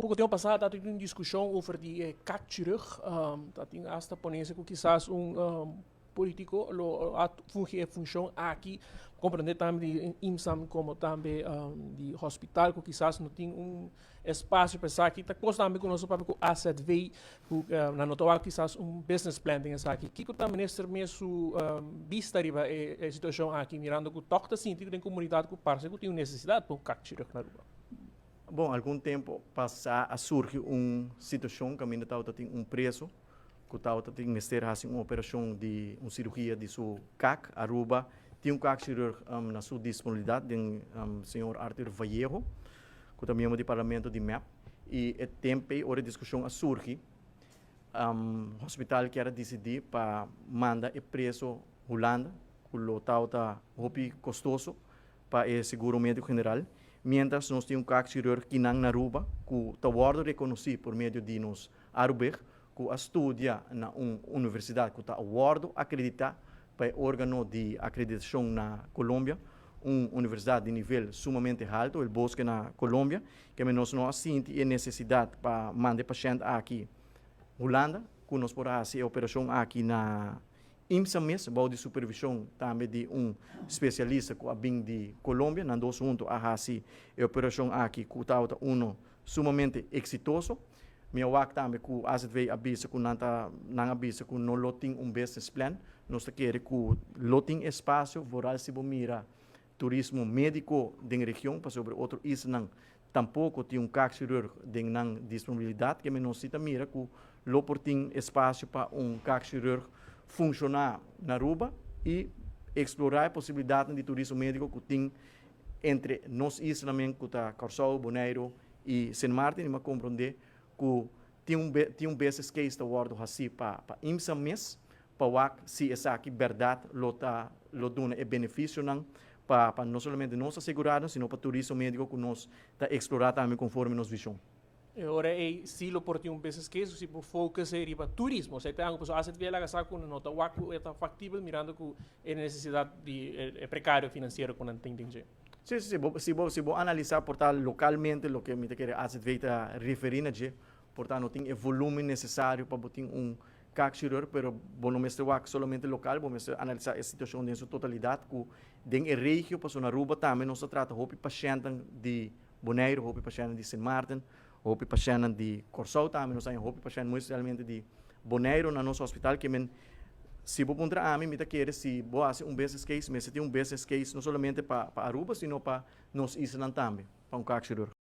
Poko tempu pasá ta tin un diskushon over di e kaakchirurg. Ta tin asta ponencia ku kisas un polítiko lo a fungi e funshon aki. Komprendé tambe di IMSAM komo tambe di hospital ku kisas no tin un espasio pa esaki. Ta kos tambe ku nos a papia ku AZV ku nan no ta wak kisas un business plan den esaki. Kiko ta minister mes su bista riba e situashon aki mirando ku tòg ta sinti ku den komunidat ku parse ku tin un nesesidat pa un kaakchirurg na Aruba? Bon, algun tempu pasá a surgi un situashon kaminda tabata tin un preso ku tabata tin mester hasi un operashon di un sirugia di su kak. Aruba tin un kakchirurg na su disponibilidat den señor Arthur Vallejo ku ta miembro di parlamento di mep. I e tempu ei ora e diskushon a surgi, hospital kier a disidí pa manda e preso Hulanda ku lo tabata hopi kostoso pa e seguro médiko general, miéntras nos tin un kaakchirurg kinan na Aruba ku ta wòrdu rekonosí por medio di nos Arubig ku a studia na un universidat ku ta wòrdu akreditá pa e órgano di akreditashon na Colombia, un universidat di nivel sumamente halto, El Bosque na Colombia, keme nos no a sinti e nesesidat pa manda e pashènt aki Hulanda ku nos por a hasi e operashon aki na IMSA mes, bou di supervishon tambe di un spesialista ku a bin di Colombia. Nan dos huntu a hasi e operashon aki ku tabata uno sumamente eksitoso. Mi a wak tambe ku AZV a bisa ku nan ta nan a bisa ku no lo tin un business plan. Nos ta kere ku lo tin espasio vooral si bo mira turismo médiko den region pasobra otro islanan tampoko tin un kaakchirurg den nan disponibilidat. Keme nos si ta mira ku lo por tin espasio pa un kaakchirurg funshoná na Aruba i eksplorá e posibilidatnan di turismo médiko ku tin entre nos islanan ku ta Kòrsou, Boneiru i Sint Maarten i mi a komprondé ku tin un tin un business case ta wòrdu hasí pa pa IMSA mes pa wak si esaki bèrdat lo ta lo duna e benefisionan pa pa no solamente nos aseguradonan sino pa turismo médiko ku nos ta eksplorá tambe konforme nos vishon. E ora ei si lo por tin un business case si bo focus ei riba turismo. Esei ta algo pasobra AZV a laga sa ku no ta wak ku e ta faktibel mirando ku e nesesidat di e prekario finansiero ku nan tin den dje. Si, si, si. Bo si bo si bo analisá por ta lokalmente loke mi ta kere AZV ta referí na dje, por ta no tin e volumen nesesario pa bo tin un kaakchirurg, pero bo no mester wak solamente lokal, bo mester analisá e situashon den su totalidat ku den e regio, pasobra na Aruba tambe nos ta trata hopi pashèntnan di Boneiru, hopi pashèntnan di Sint Maarten, hopi pashèntnan di Kòrsou tambe, nos haña hopi pashènt muy spesialmente di Boneiru na nos hospital ke men si bo puntra ami mi ta kere si bo hasi un business case mester tin un business case no solamente pa pa Aruba sino pa nos islanan tambe pa un kaakchirurg.